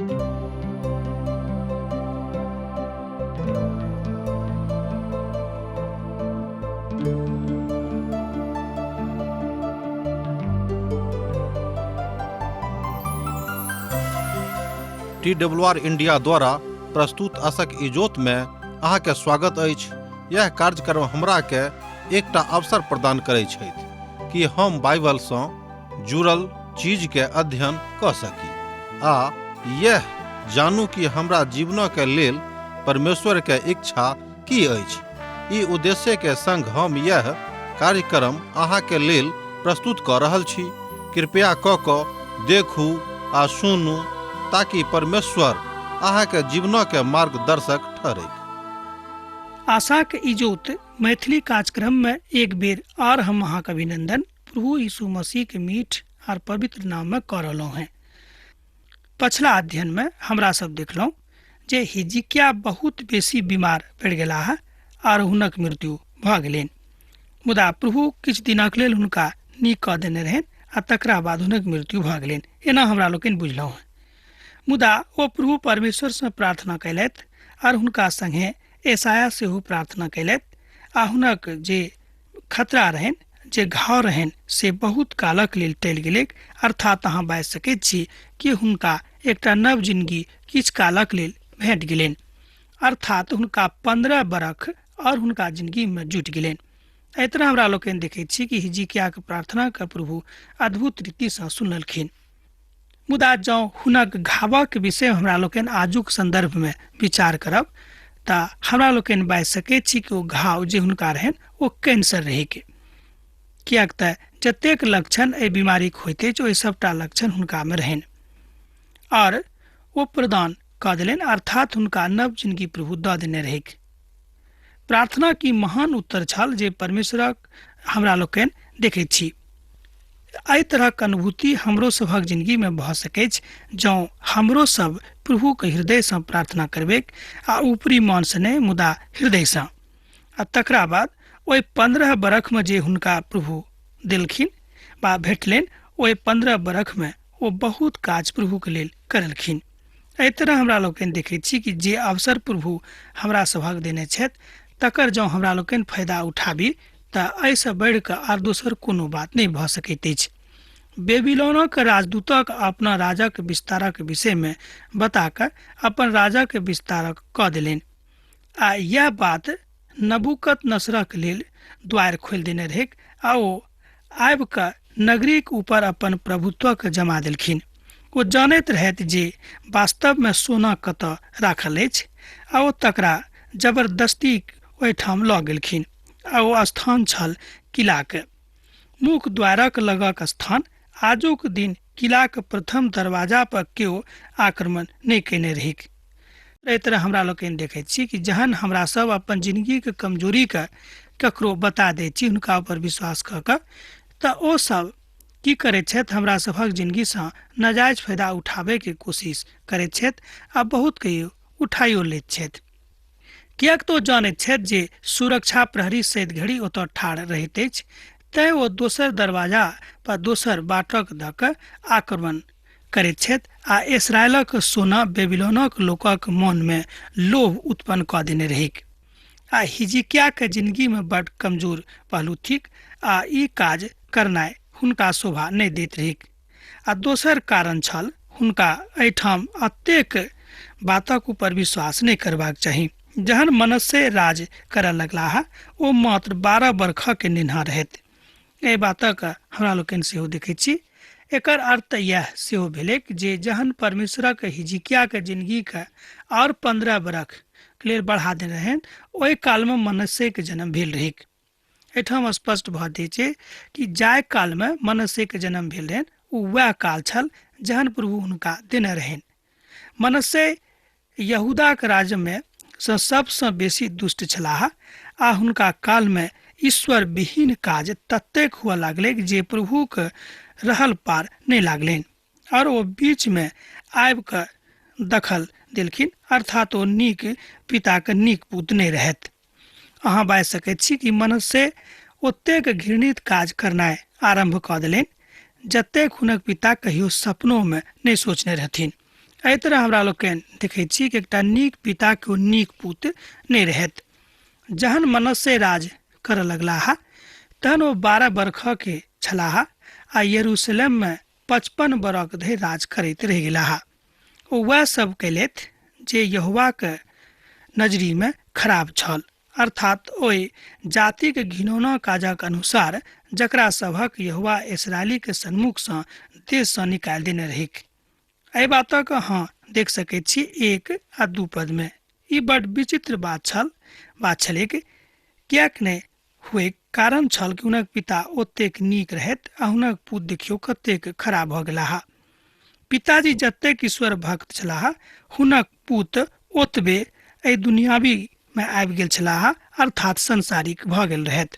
T W R India द्वारा प्रस्तुत असक इजोत में अहाँके स्वागत अछि। यह कार्यक्रम हमरा के एकटा अवसर प्रदान करै छथि कि हम बाइबल सँ जुड़ल चीज के अध्ययन कऽ सकी आ यह जानू कि हमरा जीवन के लेल परमेश्वर के इच्छा की अछि। ई उद्देश्य के संग हम यह कार्यक्रम अहाँ के लेल प्रस्तुत कऽ रहल छी। कृपया कऽ कऽ देखू आ सुनू ताकि परमेश्वर अहाँ के जीवन के मार्गदर्शक ठहरैक। आशाक इजोत मैथिली कार्यक्रम में एक बेर आर हम अहाँके अभिनंदन प्रभु यीशु मसीह के मीठ और पवित्र नाम में कऽ रहलहुँ हैं। पछला अध्ययन में हमरा सब देखलहुँ जे हिजकिया बहुत बेसी बीमार पड़ि गेलाह और हुनक मृत्यु भऽ गेलनि, मुदा प्रभु किछु दिनक लेल हुनका नीक कऽ देने रहनि आ तकरा बाद हुनक मृत्यु भऽ गेलनि, एना हमरा लोकनि बुझलहुँ हैं। मुदा ओ प्रभु परमेश्वर सँ प्रार्थना कयलथि और हुनका संगे एसाया सेहो प्रार्थना कयलथि आ हुनक जे खतरा रहनि, जे घाव रहनि, से बहुत कालक लेल टलि गेलैक। अर्थात अहाँ बाजि सकैत छी कि हुनका एकटा नव जिंदगी किछु कालक लेल भेट गेलनि, अर्थात हुनका 15 बरख और हुनका जिंदगी में जुटि गेलनि। एहि तरह हमरा लोकनि देखैत छी कि हिजकियाके प्रार्थनाके प्रभु अद्भुत रीतिसँ सुनलखिन। मुदा जँ हुनक घावक विषय हमरा लोकनि आजुक संदर्भमे विचार करब तऽ हमरा लोकनि बाजि सकैत छी कि ओ घाव जे हुनका रहनि ओ कैंसर रहैके, किएक तऽ जतेक लक्षण एहि बीमारीके होइत अछि ओहि सभटा लक्षण हुनकामे रहनि और ओ प्रदान कऽ देलनि, अर्थात हुनका नव जिंदगी प्रभु दऽ देने रहैक। प्रार्थना की महान उत्तर छल जे परमेश्वरक हमरा लोकनि देखैत छी। एहि तरहक अनुभूति हमरो सभक जिंदगी में भऽ सकैछ जँ हमरो सब प्रभुके हृदयसँ प्रार्थना करबैक आ ऊपरी मनसँ नहि मुदा हृदयसँ। आ तकरा बाद ओहि 15 बरखमे जे हुनका प्रभु देलखिन बा भेटलनि, ओहि 15 बरखमे ओ बहुत काज प्रभुके लेल करलखिन। एहि तरह हमरा लोकनि देखैत छी कि जे अवसर प्रभु हमरा सभक देने छथि तकर जँ हमरा लोकनि फायदा उठाबी तऽ एहिसँ बढ़ि कऽ आर दोसर कोनो बात नहि भऽ सकैत अछि। बेबीलोनक राजदूतक अपना राजक विस्तारक विषयमे बता कऽ अपन राजक विस्तारक कऽ देलनि आ यैह बात नबूकत नसरक लेल द्वारि खोलि देने रहैक आ ओ आबि कऽ नगरीक ऊपर अपन प्रभुत्वक जमा देलखिन। ओ जानैत रहथि जे वास्तवमे सोना कतऽ राखल अछि आ ओ तकरा जबरदस्ती ओहिठाम लऽ गेलखिन आ ओ स्थान छल किलाक मुख्य द्वारक लगक स्थान। आजुक दिन किलाक प्रथम दरवाजा पर केओ आक्रमण नहि कयने रहैक। एहि तरह हमरा लोकनि देखैत छी कि जहन हमरा सब अपन जिंदगीके कमजोरीके ककरो बता दै छी, हुनका ऊपर विश्वास कऽ कऽ, तऽ ओ सब की करैत छथि, हमरा सभक जिंदगीसँ नाजायज फायदा उठाबैके कोशिश करैत छथि आ बहुत कहियो उठाइयो लैत छथि, किएक तऽ ओ जानैत छथि जे सुरक्षा प्रहरी सैद घड़ी ओतऽ ठाढ़ रहैत अछि, तैँ ओ दोसर दरवाजा पर दोसर बाटक दऽ कऽ आक्रमण करैत छथि आ इसराइलक सोना बेबीलोनक लोकक मनमे लोभ उत्पन्न कऽ देने रहैक। आ हिजकियाके जिंदगीमे बड कमजोर पहलू थिक आ ई काज करनाइ हुनका शोभा नहि दैत रहैक। आ दोसर कारण छल हुनका एहिठाम एतेक बातक ऊपर विश्वास नहि करबाक चाही। जहन मनस्से राज करऽ लगलाह ओ मात्र 12 बरखक नेन्हा रहथि। एहि बातक हमरा लोकनि सेहो देखैत छी। एकर अर्थ इएह सेहो भेलैक जे जहन परमेश्वरक हिजकियाके जिंदगीके आओर 15 बरख लेल बढ़ा देने रहनि, ओहि कालमे मनस्सेके जन्म भेल रहैक। एहिठाम स्पष्ट भऽ दै छै कि जाहि कालमे मनस्सेके जन्म भेल रहनि ओ वएह काल छल जहन प्रभु हुनका देने रहनि। मनस्से यहूदाक राज्यमे सँ सबसँ बेसी दुष्ट छलाह आ हुनका कालमे ईश्वर विहीन काज ततेक हुअ लागलैक जे प्रभुक रहल पार नहि लागलनि और ओ बीचमे आबि कऽ दखल देलखिन, अर्थात ओ नीक पिताक नीक पुत नहि रहथि। अहाँ बाजि सकैत छी कि मनस्से ओतेक घृणित काज करनाइ आरम्भ कऽ देलनि जतेक हुनक पिता कहियो सपनोमे नहि सोचने रहथिन। एहि तरह हमरा लोकनि देखैत छी कि एकटा नीक पिताके ओ नीक पुत नहि रहैत। जहन मनस्से राज करऽ लगलाह तहन ओ 12 बरखके छलाह आ यरूशलेममे 55 बरख धरि राज करैत रहि गेलाह। ओ वएह सब कयलथि जे यहोवाके नजरीमे खराब छल, अर्थात ओहि जातिक घिनौना काजक अनुसार जकरा सभक यहोवा इस्राएलीके सन्मुखसँ देशसँ निकालि देने रहैक। एहि बातक अहाँ देख सकैत छी 1 आ 2 पदमे। ई बड विचित्र बात छल, बात छलैक किएक नहि हुए, कारण छल कि हुनक पिता ओतेक नीक रहैत आ हुनक पुत देखियौ कतेक खराब भऽ गेलाह। पिताजी जतेक ईश्वर भक्त छलाह हुनक पुत ओतबे एहि दुनियावी मे आबि गेल छलाह, अर्थात संसारिक भऽ गेल रहैत।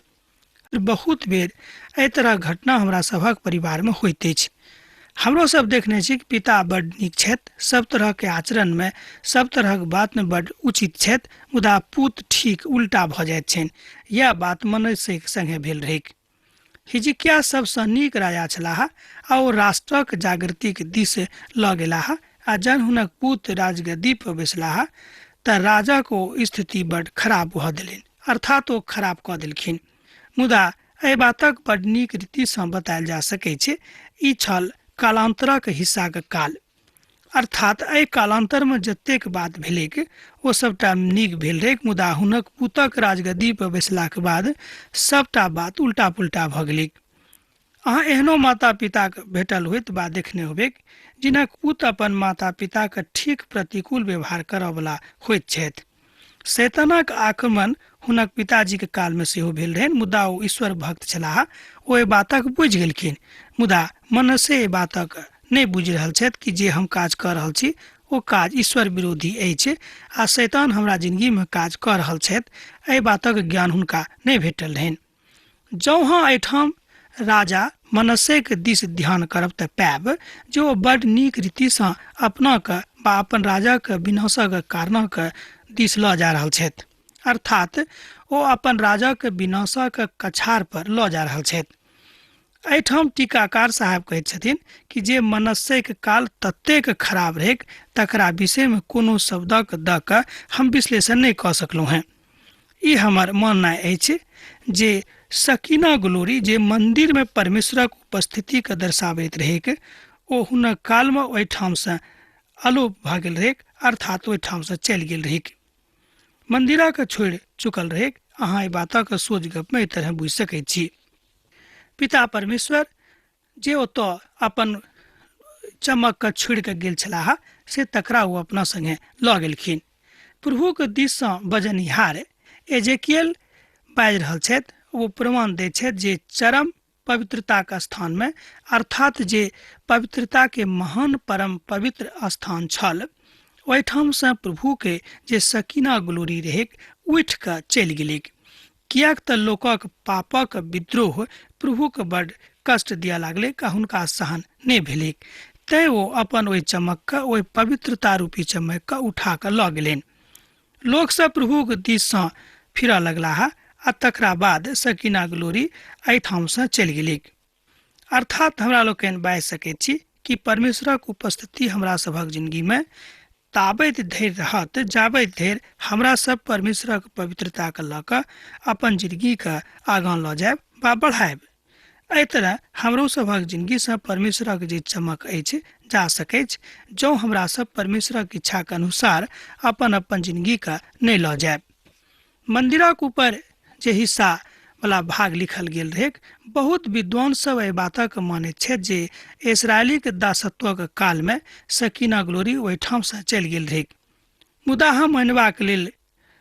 बहुत बेर एहि तरह घटना हमरा सभक परिवारमे होइत अछि। हमरो सब देखने छी कि पिता बड नीक छथि, सब तरहके आचरणमे सब तरहक बातमे बड उचित छथि, मुदा पुत ठीक उल्टा भऽ जाइत छनि। यैह बात मनस्सेक संगे भेल रहैक। हिजकिया सबसँ नीक राजा छलाह आ ओ राष्ट्रक जागृतिक दिस लऽ गेलाह आ जहन हुनक पुत राजगद्दी पर बैसलाह तऽ राजाक ओ स्थिति बड खराब भऽ देलनि, अर्थात ओ खराब कऽ देलखिन। मुदा एहि बातक बड नीक रीतिसँ बतायल जा सकैछ। ई छल कालान्तरक हिस्साक काल, अर्थात एहि कालान्तरमे जतेक बात भेलैक ओ सबटा नीक भेल रहैक, मुदा हुनक पुतक राजगद्दी पर बैसलाक बाद सबटा बात उल्टा पुल्टा भऽ गेलैक। अहाँ एहनो माता पिताक भेटल होइत बा देखने होबेक जिनक पुत अपन माता पिताक ठीक प्रतिकूल व्यवहार करऽवला होइत छथि। शैतानक आक्रमण हुनक पिताजीके कालमे सेहो भेल रहनि, मुदा ओ ईश्वर भक्त छलाह, ओ एहि बातक बुझि गेलखिन। मुदा मनस्से एहि बातक नहि बुझि रहल छथि कि जे हम काज कऽ रहल छी ओ काज ईश्वर विरोधी अछि आ शैतान हमरा जिंदगीमे काज कऽ रहल छथि, एहि बातक ज्ञान हुनका नहि भेटल रहनि। जँ अहाँ एहिठाम राजा मनस्सेके दिस ध्यान करब तऽ पायब जे ओ बड नीक रीतिसँ अपनाके वा अपन राजाके विनाशक कारणक दिस लऽ जा रहल छथि, अर्थात ओ अपन राजाके विनाशक कछार पर लऽ जा रहल छथि। एहिठाम टीकाकार साहब कहैत छथिन कि जे मनस्सेके काल ततेक खराब रहैक तकरा विषयमे कोनो शब्दक दऽ कऽ हम विश्लेषण नहि कऽ सकलहुँ हेँ। ई हमर माननाइ अछि जे सकीना ग्लोरी जे मन्दिरमे परमेश्वरक उपस्थितिके दर्शाबैत रहैक ओ हुनक कालमे ओहिठामसँ अलोप भऽ गेल रहैक, अर्थात ओहिठामसँ चलि गेल रहैक, मन्दिरके छोड़ि चुकल रहैक। अहाँ एहि बातक सोझ गपमे एहि तरह बुझि सकैत छी। पिता परमेश्वर जे ओतऽ अपन चमकके छोड़िकऽ गेल छलाह से तकरा ओ अपना सङ्गे लऽ गेलखिन। प्रभुके दिससँ बजनिहार एजेकियल बाजि रहल छथि, ओ प्रमाण दैत छथि जे चरम पवित्रताक स्थानमे, अर्थात जे पवित्रताके महान परम पवित्र स्थान छल, ओहिठामसँ प्रभुके जे सकीना ग्लोरी रहैक उठि कऽ चलि गेलैक, किएक तऽ लोकक पापक विद्रोह प्रभुके बड कष्ट दिअ लागलैक आ हुनका सहन नहि भेलैक, तैँ ओ अपन ओहि चमकके, ओहि पवित्रता रूपी चमकके उठा कऽ लऽ गेलनि। लोकसभ प्रभुक दिससँ फिरऽ लगलाह आ तकरा बाद सकीना ग्लोरी एहिठामसँ चलि गेलैक। अर्थात हमरा लोकनि बाजि सकैत छी कि परमेश्वरक उपस्थिति हमरा सभक जिंदगीमे ताबैत धरि रहत जाबैत धरि हमरा सब परमेश्वरक पवित्रताके लऽ कऽ अपन जिंदगीके आगाँ लऽ जायब वा बढ़ायब। एहि तरह हमरो सभक जिंदगीसँ परमेश्वरक जे चमक अछि जा सकैछ जँ हमरा सब परमेश्वरक इच्छाके अनुसार अपन अपन जिंदगीके नहि लऽ जायब। मन्दिरक ऊपर जे हिस्सा वाला भाग लिखल गेल रहैक, बहुत विद्वान सब एहि बातक मानैत छथि जे इसराइलीक दासत्वक कालमे सकीना ग्लोरी ओहिठामसँ चलि गेल रहैक। मुदा हम मानबाक लेल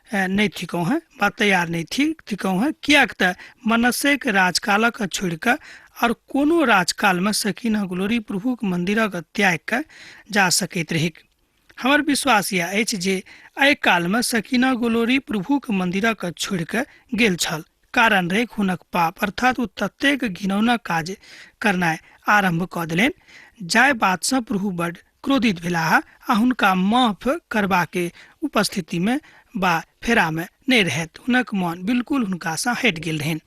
नहि थिकहुँ हेँ वा तैयार नहि थिकहुँ हेँ, किएक तऽ मनस्सेक राजकालक छोड़ि कऽ आओर कोनो राजकालमे सकीना ग्लोरी प्रभुक मन्दिरक त्याग कऽ जा सकैत रहैक। हमर विश्वास यैह अछि जे एहि कालमे सकीना ग्लोरी प्रभुक मन्दिरक छोड़ि कऽ गेल छल, कारण रहैक हुनक पाप, अर्थात ओ ततेक घिनौना काज करनाइ आरम्भ कऽ देलनि जाहि बातसँ प्रभु बड क्रोधित भेलाह आ हुनका माफ करबाके उपस्थितिमे वा फेरामे नहि रहथि। हुनक मन बिल्कुल हुनकासँ हटि गेल रहनि।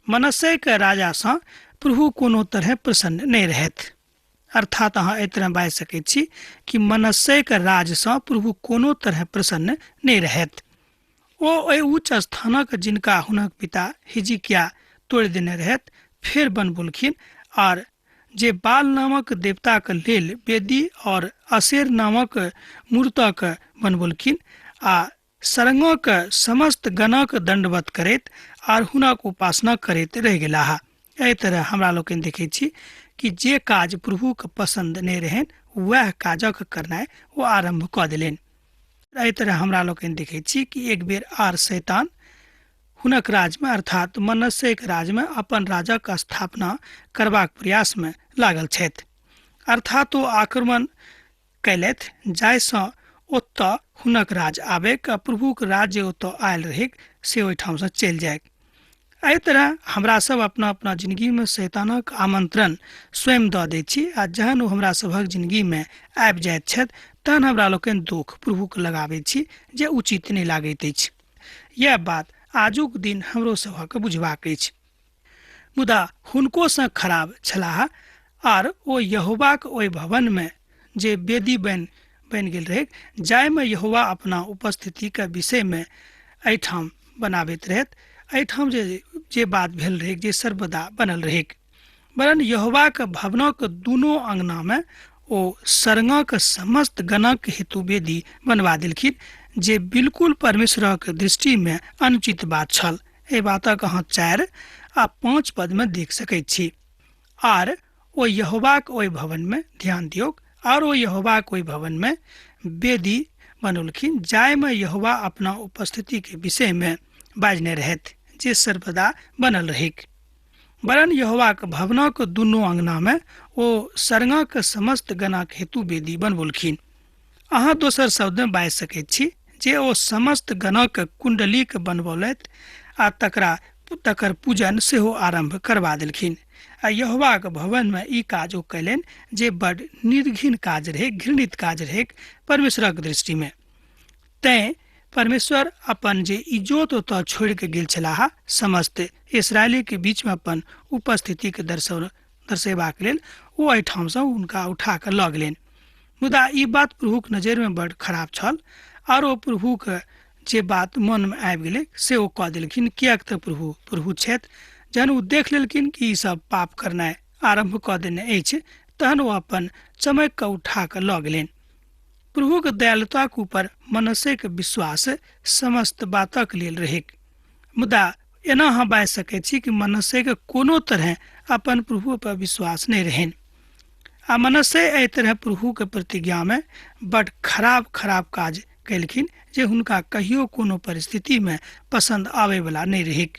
मनस्सेक राजासँ प्रभु कोनो तरहे प्रसन्न नहि रहथि। अर्थात अहाँ एहि तरह बाजि सकैत छी कि मनस्सेके राजसँ प्रभु कोनो तरह प्रसन्न नहि रहैत। ओ एहि उच्च स्थानक जिनका हुनक पिता हिजकिया तोड़ि देने रहैत फेर बनबौलखिन आर जे बाल नामक देवताक लेल वेदी और अशेर नामक मूर्तक बनबौलखिन आ सरंगक समस्त गणक दंडवत करैत आर हुनक उपासना करैत रहि गेलाह। एहि तरह हमरा लोकनि देखै छी कि जे काज प्रभुके पसन्द नहि रहनि वएह काजक करनाइ ओ आरम्भ कऽ देलनि। एहि तरह हमरा लोकनि देखै छी कि एक बेर आर शैतान हुनक राजमे अर्थात मनस्सेक राजमे अपन राजक स्थापना करबाक प्रयासमे लागल छथि। अर्थात ओ आक्रमण कयलथि जाहिसँ ओतऽ हुनक राज आबैक आ प्रभुक राज्य ओतऽ आयल रहैक से ओहिठामसँ चलि जाय। एहि तरह हमरा सब अपना अपना जिंदगीमे शैतानक आमंत्रण स्वयं दऽ दै छी आ जहन ओ हमरा सभक जिंदगीमे आबि जाइत छथि तहन हमरा लोकनि दुख प्रभुके लगाबै छी जे उचित नहि लागैत अछि। यैह बात आजुक दिन हमरो सभक बुझबाक अछि। मुदा हुनकोसँ खराब छलाह आर ओ यहोवाक ओहि भवनमे जे वेदी बनि बनि गेल रहैक जाहिमे यहोवा अपना उपस्थितिके विषयमे एहिठाम बनाबैत रहैत, एहिठाम जे जे बात भेल रहैक जे सर्वदा बनल रहैक, वरन यहोवाक भवनक दुनू अंगनामे ओ सरंगक समस्त गणक हेतु वेदी बनवा देलखिन जे बिल्कुल परमेश्वरक दृष्टिमे अनुचित बात छल। एहि बातक अहाँ 4 आ 5 पदमे देख सकैत छी। आर ओ यहोवाक ओहि भवनमे, ध्यान दियौक, आर ओ यहोवाक ओहि भवनमे वेदी बनौलखिन जाहिमे यहोवा अपना उपस्थितिके विषयमे बाजने रहथि जे सर्वदा बनल रहैक। वरन यहोवाक भवनक दुनू अंगनामे ओ सरंगक समस्त गणक हेतु वेदी बनबौलखिन। अहाँ दोसर शब्दमे बाजि सकैत छी जे ओ समस्त गणक कुंडलीक बनबौलथि आ तकर पूजन सेहो आरम्भ करबा देलखिन। आ यहोवाक भवनमे ई काज ओ कयलनि जे बड निर्घिन काज रहै, घृणित काज रहै परमेश्वरक दृष्टिमे। तैं परमेश्वर अपन जे इजोत ओतऽ छोड़ि कऽ गेल छलाह समस्त इसरायलीके बीचमे अपन उपस्थितिके दर्शेबाक लेल ओ एहिठामसँ हुनका उठा कऽ लऽ गेलनि। मुदा ई बात प्रभुक नजरिमे बड खराब छल आर ओ प्रभुके जे बात मनमे आबि गेलै से ओ कऽ देलखिन, किएक तऽ प्रभु प्रभु छथि। जहन ओ देख लेलखिन कि ई सब पाप करनाइ आरम्भ कऽ देने अछि तहन ओ अपन चमकि कऽ उठा कऽ लऽ गेलनि। प्रभुक दयालुताक ऊपर मनस्सेक विश्वास समस्त बातक लेल रहैक। मुदा एना अहाँ बाजि सकैत छी कि मनस्सेक कोनो तरह अपन प्रभु पर विश्वास नहि रहनि। आ मनस्से एहि तरह प्रभुके प्रतिज्ञामे बड खराब खराब काज कयलखिन जे हुनका कहियो कोनो परिस्थितिमे पसन्द आबैवला नहि रहैक।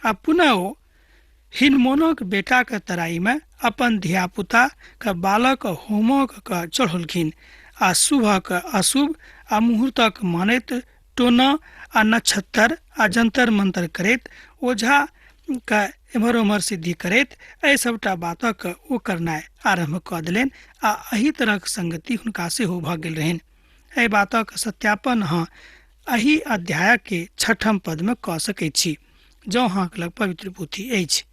आ पुनः ओ हिनमोनक बेटाके तराईमे अपन धियापुताके बालक होमक के चढ़ौलखिन आ शुभक अशुभ आ मुहूर्तक मानैत टोना आ नक्षत्र आ जंतर मंतर करैत ओझा के एम्हर ओम्हर सिद्धि करैत एहि सबटा बातक ओ करनाइ आरम्भ कऽ देलनि आ एहि तरहक संगति हुनका सेहो भऽ गेल रहनि। एहि बातक सत्यापन अहाँ एहि अध्यायके 6 पदमे कऽ सकैत छी जँ अहाँके लग पवित्र पोथी अछि।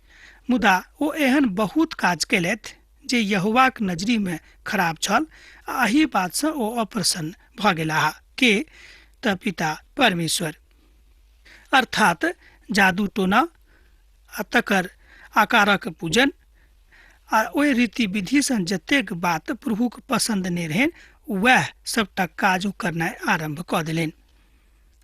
मुदा ओ एहन बहुत काज कयलथि जे यहोवाक नजरीमे खराब छल आ एहि बातसँ ओ अप्रसन्न भऽ गेलाह के तऽ पिता परमेश्वर। अर्थात जादू टोना आ तकर आकारक पूजन आ ओहि रीति विधिसँ जतेक बात प्रभुक पसन्द नहि रहनि वएह सबटा काज ओ करनाइ आरम्भ कऽ देलनि।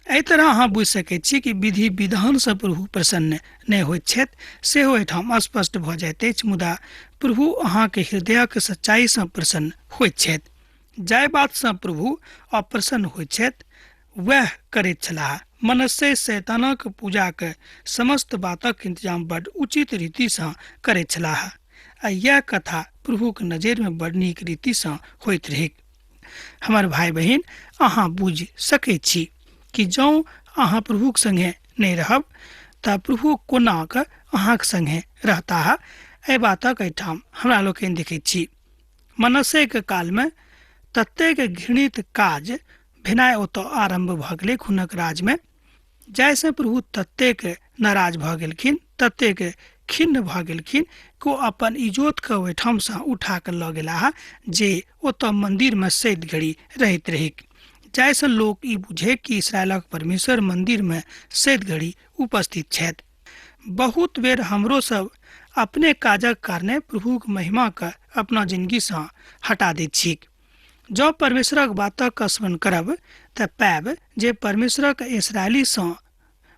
एहि तरह अहाँ बुझि सकैत छी कि विधि विधानसँ प्रभु प्रसन्न नहि होइत छथि सेहो एहिठाम स्पष्ट भऽ जाइत अछि। मुदा प्रभु अहाँके हृदयक सच्चाइसँ प्रसन्न होइत छथि। जाहि बातसँ प्रभु अप्रसन्न होइत छथि वएह करैत छलाह। मनस्से शैतानक पूजाक समस्त बातक इंतजाम बड उचित रीतिसँ करैत छलाह आ यैह कथा प्रभुक नजरिमे बड नीक रीतिसँ होइत रहैक। हमर भाई बहिन, अहाँ बुझि सकैत छी कि जँ अहाँ प्रभुक संगे नहि रहब तऽ प्रभु कोना कऽ अहाँक संगे रहताह। एहि बातक एहिठाम हमरा लोकनि देखैत छी। मनस्सेक कालमे ततेक घृणित काज भेनाइ ओतऽ आरम्भ भऽ गेलै हुनक राजमे, जाहिसँ प्रभु ततेक नाराज भऽ गेलखिन, ततेक खिन्न भऽ गेलखिन कि ओ अपन इजोतके ओहिठामसँ उठा कऽ लऽ गेलाह जे ओतऽ मन्दिरमे सैत घड़ी रहैत रहै, जाहिसँ लोक ई बुझे कि इसराइलक परमेश्वर मन्दिरमे सैत घड़ी उपस्थित छथि। बहुत बेर हमरो सब अपने काजक कारणे प्रभुक महिमाके अपना जिनगीसँ हटा दैत छी। जँ परमेश्वरक बातक स्मरण करब तऽ पायब जे परमेश्वरक इसराइलीसँ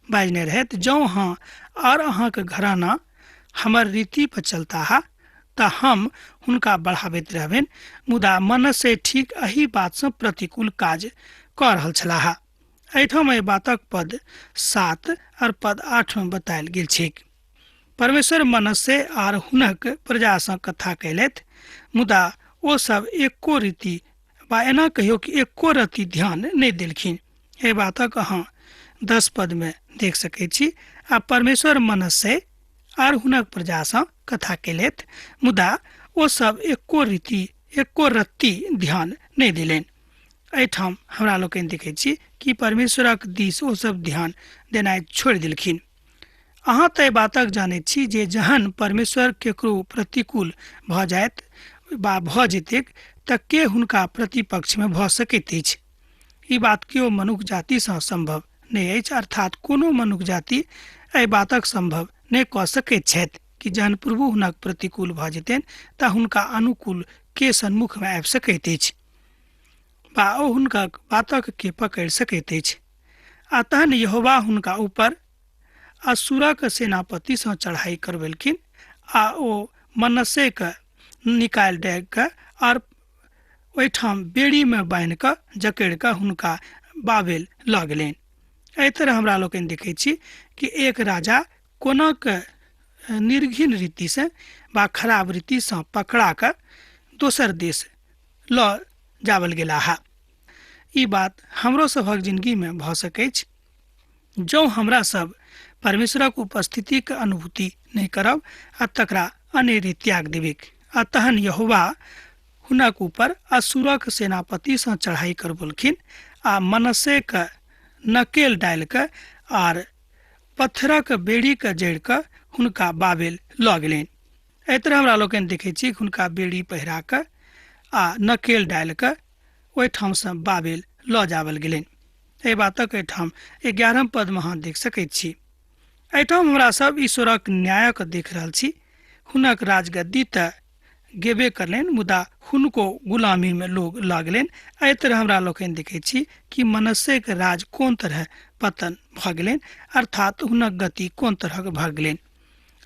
बाजने रहथि, जँ अहाँ आओर अहाँके घराना हमर रीति पर चलताह तऽ हम हुनका बढ़ाबैत रहबनि। मुदा मनसे ठीक एहि बातसँ प्रतिकूल काज कऽ रहल छलाह। एहिठाम एहि बातक पद 7 और पद 8 में बतायल गेल छैक। परमेश्वर मनसे आर हुनक प्रजासँ कथा कयलथि, मुदा ओ सब एको रीति बा एना कहियो कि एको रति ध्यान नहि देलखिन। एहि बातक अहाँ 10 पद में देख सकै छी। आ परमेश्वर मनसे आर हुनक प्रजासँ कथा कयलथि, मुदा ओ सब एको रीति एको रत्ती ध्यान नहि देलनि। एहिठाम हमरा लोकनि देखै छी कि परमेश्वरक दिस ओ सब ध्यान देनाइ छोड़ि देलखिन। अहाँ तऽ एहि बातक जानैत छी जे जहन परमेश्वर केकरो प्रतिकूल भऽ जायत बा भऽ जेतैक तऽ के हुनका प्रतिपक्षमे भऽ सकैत अछि? ई बात केओ मनुख जातिसँ सम्भव नहि अछि, अर्थात कोनो मनुख जाति एहि बातक सम्भव नहि कऽ सकैत छथि कि जहन प्रभु हुनक प्रतिकूल भऽ जेतनि तऽ हुनका अनुकूल के सन्मुखमे आबि सकैत अछि बा ओ हुनका बातक के पकड़ि सकैत अछि। आ तहन यहोवा हुनका ऊपर असुरक सेनापतिसँ चढ़ाई करबेलखिन आ ओ मनस्सेके निकालि डालि कऽ आर ओहिठाम बेड़ीमे बान्हि कऽ जकड़ि कऽ हुनका बाबेल लऽ गेलनि। एहि तरह हमरा लोकनि देखै छी कि एक राजा कोना के निर्घिन रीतिसँ वा खराब रीतिसँ पकड़ा कऽ दोसर देश लऽ जावल गेलाह। ई बात हमरो सभक जिनगीमे भऽ सकैछ जँ हमरा सब परमेश्वरक उपस्थितिक अनुभूति नहि करब आ तकरा अनेरे त्याग देबैक। आ तहन यहोवा हुनक ऊपर असुरक सेनापतिसँ चढ़ाई करबलखिन आ मनस्सेके नकेल डालि कऽ आर पत्थरक बेड़ीके जड़ि कऽ हुनका बाबेल लऽ गेलनि। एहि तरह हमरा लोकनि देखै छी हुनका बेड़ी पहिरा कऽ आ नकेल डालि कऽ ओहिठामसँ बाबेल लऽ जावल गेलनि। एहि बातक एहिठाम 11 पदमे अहाँ देख सकैत छी। एहिठाम हमरा सब ईश्वरक न्यायक देख रहल छी। हुनक राजगद्दी तऽ गेबे करलनि, मुदा हुनको गुलामीमे लोग लऽ गेलनि। एहि तरह हमरा लोकनि देखै छी कि मनस्सेके राज कोन तरह पतन भऽ गेलनि, अर्थात हुनक गति कोन तरहक भऽ गेलनि।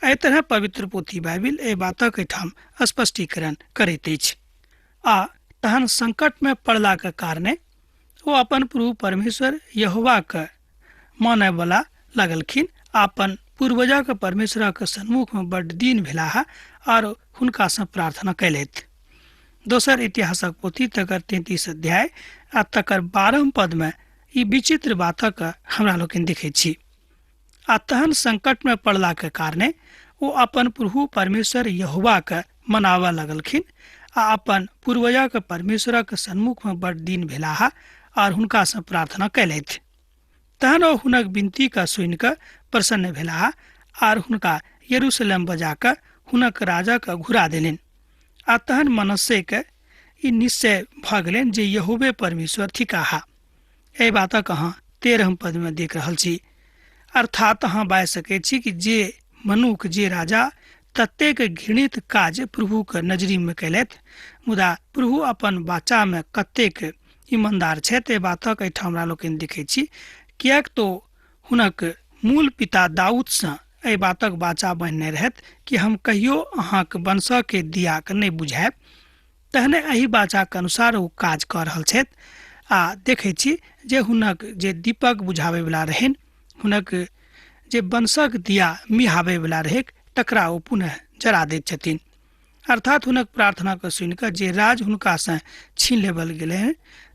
एहि तरह पवित्र पोथी बाइबिल एहि बातक एहिठाम स्पष्टीकरण करैत अछि। आ तहन संकटमे पड़लाक कारणे ओ अपन प्रभु परमेश्वर यहोवाके मानयवला लगलखिन आ अपन पूर्वजक परमेश्वरक सन्मुखमे बड्ड दीन भेलाह आर हुनकासँ प्रार्थना कयलथि। दोसर इतिहासक पोथी तकर 33 अध्याय आ तकर 12 पदमे ई विचित्र बातक हमरा लोकनि देखैत छी। आ तहन संकटमे पड़लाक कारणे ओ अपन प्रभु परमेश्वर यहोवाके मनाबऽ लगलखिन आ अपन पूर्वजक परमेश्वरक सन्मुखमे बड्ड दीन भेलाह आर हुनकासँ प्रार्थना कयलथि। तहन ओ हुनक विनतीके सुनि कऽ प्रसन्न भेलाह आर हुनका यरूशलेम बजा कऽ हुनक राजाके घुरा देलनि। आ तहन मनस्सेके ई निश्चय भऽ गेलनि जे यहोवे परमेश्वर थिकाह। एहि बातक अहाँ 13 पदमे देख रहल छी। अर्थात अहाँ बाजि सकैत छी कि जे मनुख जे राजा ततेक घृणित काज प्रभुके नजरीमे कयलथि, मुदा प्रभु अपन वाचामे कतेक ईमानदार छथि एहि बातक एहिठाम हमरा लोकनि देखै छी। किएक तो हुनक मूल पिता दाऊदसँ एहि बातक वाचा बान्हने रहथि कि हम कहियो अहाँक वंशके दियाके नहि बुझायब। तहने एहि वाचाके अनुसार ओ काज कऽ रहल छथि आ देखै छी जे हुनक जे दीपक बुझाबैवला रहनि, हुनक जे वंशक दिया मिहाबैवला रहैक, तकरा ओ पुनः जरा दैत छथिन। अर्थात हुनक प्रार्थनाके सुनिकऽ जे राज हुनकासँ छीन लेबल गेलै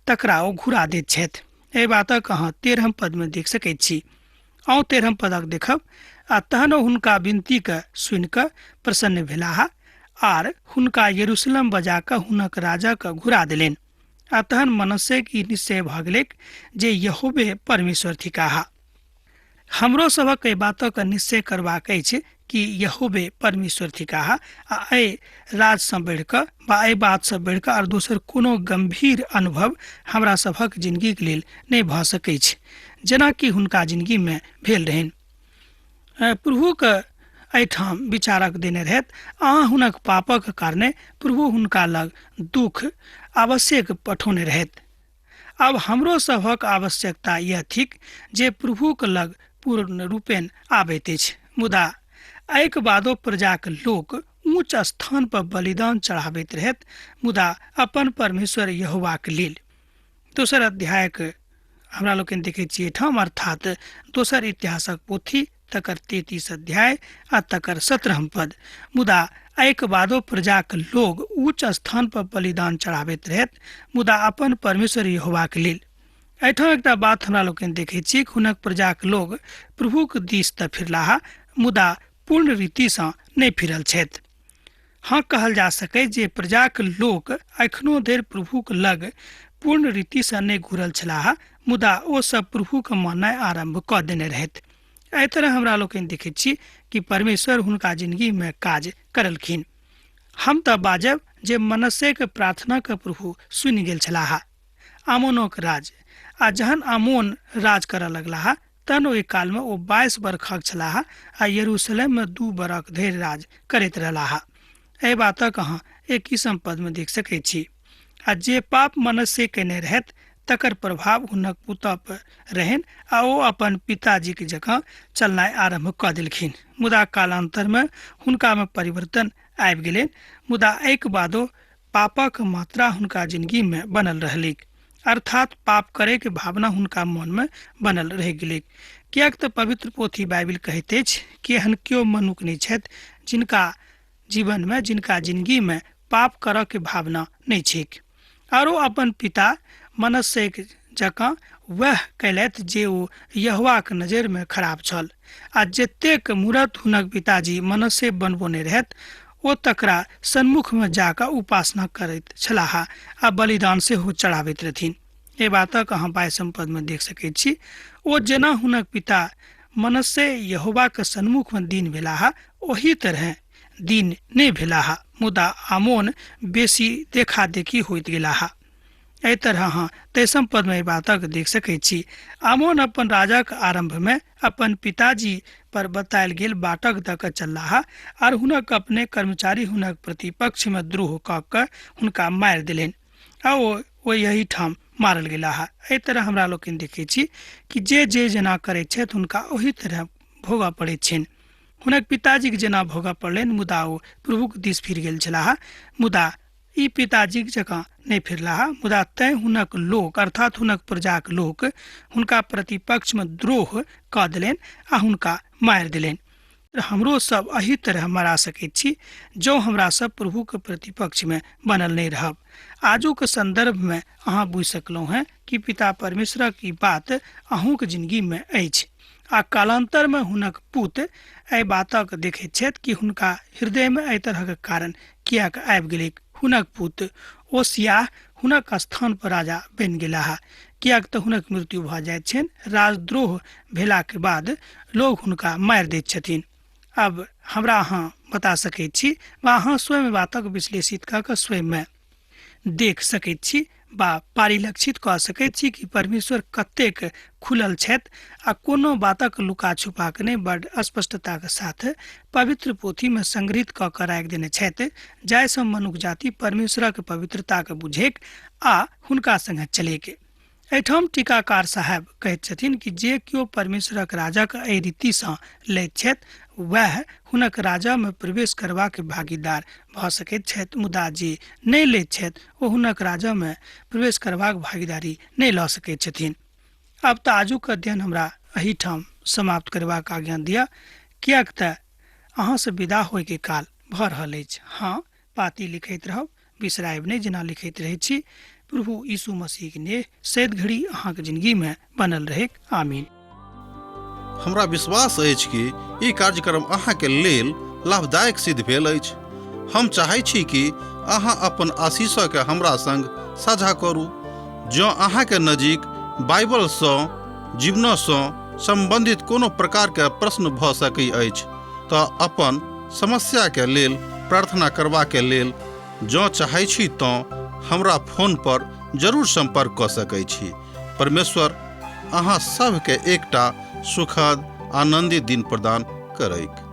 तकरा ओ घुरा दैत छथि। एहि बातक अहाँ 13 पदमे देख सकैत छी। अहूँ 13 पदक देखब। आ तहन ओ हुनका विनतीके सुनिकऽ प्रसन्न भेलाह आर हुनका यरूशलेम बजा कऽ हुनक राजाके घुरा देलनि। आ तहन मनस्सेक ई निश्चय भऽ गेलैक जे यहोवे परमेश्वर थिकाह। हमरो सभक एहि बातक निश्चय करबाक अछि कि यहोवे परमेश्वर थिकाह आ एहि राजसँ बढ़ि कऽ वा एहि बातसँ बढ़ि कऽ आर दोसर कोनो गम्भीर अनुभव हमरा सभक जिनगीके लेल नहि भऽ सकैछ, जेनाकि हुनका जिनगीमे भेल रहनि। प्रभुके एहिठाम विचारक देने रहथि, अहाँ हुनक पापक कारणे प्रभु हुनका लग दुख आवश्यक पठौने रहथि। आब हमरो सभक आवश्यकता यह थिक जे प्रभुक लग पूर्ण रूपेण आबैत अछि। मुदा एहिके बादो प्रजाक लोक ऊँच स्थान पर बलिदान चढ़ाबैत रहथि, मुदा अपन परमेश्वर यहोवाक लेल। दोसर अध्यायक हमरा लोकनि देखै छियै एहिठाम, अर्थात दोसर इतिहासक पोथी तकर 33 अध्याय आ तकर 17 पद। मुदा एहिके बादो प्रजाक लोग ऊँच स्थान पर बलिदान चढ़ाबैत रहथि, मुदा अपन परमेश्वर यहोवाक लेल। एहिठाम एकटा बात हमरा लोकनि देखै छी, हुनक प्रजाक लोग प्रभुक दिस तऽ फिरलाह, मुदा पूर्ण रीतिसँ नहि फिरल छथि। हँ, कहल जा सकै जे प्रजाक लोक एखनो धरि प्रभुक लग पूर्ण रीतिसँ नहि घुरल छलाह, मुदा ओ सब प्रभुके माननाइ आरम्भ कऽ देने रहथि। एहि तरह हमरा लोकनि देखैत छी कि परमेश्वर हुनका जिंदगीमे काज करलखिन। हम तऽ बाजब जे मनस्सेके प्रार्थनाके प्रभु सुनि गेल छलाह। आमोनोक राज। आ जहन आमोन राज करऽ लगलाह तहन ओहि कालमे ओ 22 बरखक छलाह आ यरूशलेममे 2 बरख धरि राज करैत रहलाह। एहि बातक अहाँ 21 पदमे देख सकैत छी। आ जे पाप मनस्से कयने रहथि तकर प्रभाव हुनक पुतह पर रहनि आ ओ अपन पिताजीक जकाँ चलनाइ आरम्भ कऽ देलखिन। मुदा कालान्तरमे हुनकामे परिवर्तन आबि गेलनि, मुदा एहिके बादो पापक मात्रा हुनका जिंदगीमे बनल रहलैक, अर्थात पाप करैके भावना हुनका मनमे बनल रहि गेलैक। किएक तऽ पवित्र पोथी बाइबिल कहैत अछि कि एहन केओ मनुख नहि छथि जिनका जीवनमे, जिनका जिंदगीमे पाप करऽके भावना नहि छैक। आरो अपन पिता मनस्सेक जकाँ वएह कयलथि जे ओ यहोवाक नजरिमे खराब छल, आ जतेक मूरत हुनक पिताजी मनस्से बनबौने रहथि ओ तकरा सन्मुखमे जाकऽ उपासना करैत छलाह आ बलिदान सेहो चढ़ाबैत रहथिन। एहि बातक अहाँ 22 पदमे देख सकैत छी। ओ जेना हुनक पिता मनस्से यहोवाक सन्मुखमे दीन भेलाह ओही तरहे दीन नहि भेलाह, मुदा आमोन बेसी देखा देखी होइत गेलाह। एहि तरह अहाँ 23 पदमे एहि बातक देख सकैत छी। आमोन अपन राजाक आरम्भमे अपन पिताजी पर बतायल गेल बाटक दऽ कऽ चललाह आर हुनक अपने कर्मचारी हुनक प्रतिपक्षमे द्रोह कऽ कऽ हुनका मारि देलनि आ ओ एहिठाम मारल गेलाह। एहि तरह हमरा लोकनि देखै छी कि जे जे जेना करैत छथि हुनका ओही तरह भोगऽ पड़ैत छनि। हुनक पिताजीके जेना भोगऽ पड़लनि, मुदा ओ प्रभुक दिस फिर गेल छलाह, मुदा ई पिताजीक जकाँ नहि फिरलाह। मुदा तैं हुनक लोक अर्थात हुनक प्रजाक लोक हुनका प्रतिपक्षमे द्रोह कऽ देलनि आ हुनका मारि देलनि। हमरो सब एहि तरह मरा सकैत छी जँ हमरा सब प्रभुके प्रतिपक्षमे बनल नहि रहब। आजुक सन्दर्भमे अहाँ बुझि सकलहुँ हेँ कि पिता परमेश्वरक ई बात अहूँक जिनगीमे अछि आ कालान्तरमे हुनक पुत एहि बातक देखैत छथि कि हुनका हृदयमे एहि तरहक कारण किएक आबि गेलैक। हुनक पुत ओसियाह हुनक स्थान पर राजा बनि गेलाह, किएक तऽ हुनक मृत्यु भऽ जाइत छनि। राजद्रोह भेलाके बाद लोग हुनका मारि दैत छथिन। अब हमरा अहाँ बता सकैत छी वा अहाँ स्वयं बातक विश्लेषित कऽ कऽ स्वयंमे देख सकैत छी वा परिलक्षित कऽ सकैत छी कि परमेश्वर कतेक खुलल छथि आ कोनो बातक लुका छुपाक नहि, बड स्पष्टताक साथ पवित्र पोथीमे संग्रहित कऽ कऽ राखि देने छथि, जाहिसँ मनुख जाति परमेश्वरक पवित्रताके बुझैक आ हुनका संगे चलैक। एहिठाम टीकाकार साहेब कहैत छथिन कि जे केओ परमेश्वरक राजाक एहि रीतिसँ लैत छथि वएह हुनक राजामे प्रवेश करबाक भागीदार भऽ सकैत छथि, मुदा जे नहि लैत छथि ओ हुनक राजामे प्रवेश करबाक भागीदारी नहि लऽ सकैत छथिन। आब तऽ आजुक अध्ययन हमरा एहिठाम समाप्त करबाक आज्ञा दिअ, किएक तऽ अहाँसँ विदा होइके काल भऽ रहल अछि। हँ, पाती लिखैत रहब, बिसरायब नहि जेना लिखैत रहै छी। प्रभु यीशु मसीह के नेह सैद घड़ी अहाँके जिंदगी में बनल रहे। आमीन। हमरा विश्वास अछि कि ई कार्यक्रम अहाँके लेल लाभदायक सिद्ध भेल अछि। हम चाहै छी कि अहाँ अपन आशीषके हमरा संग साझा करू। जँ अहाँके नजीक बाइबलसँ जीवनसँ सम्बन्धित कोनो प्रकारके प्रश्न भऽ सकै अछि तऽ अपन समस्याके लेल प्रार्थना करबाके लेल जँ चाहै छी तँ हमरा फोनपर जरूर सम्पर्क कऽ सकै छी। परमेश्वर अहाँ सभके एकटा सुखद आनन्दित दिन प्रदान करैक।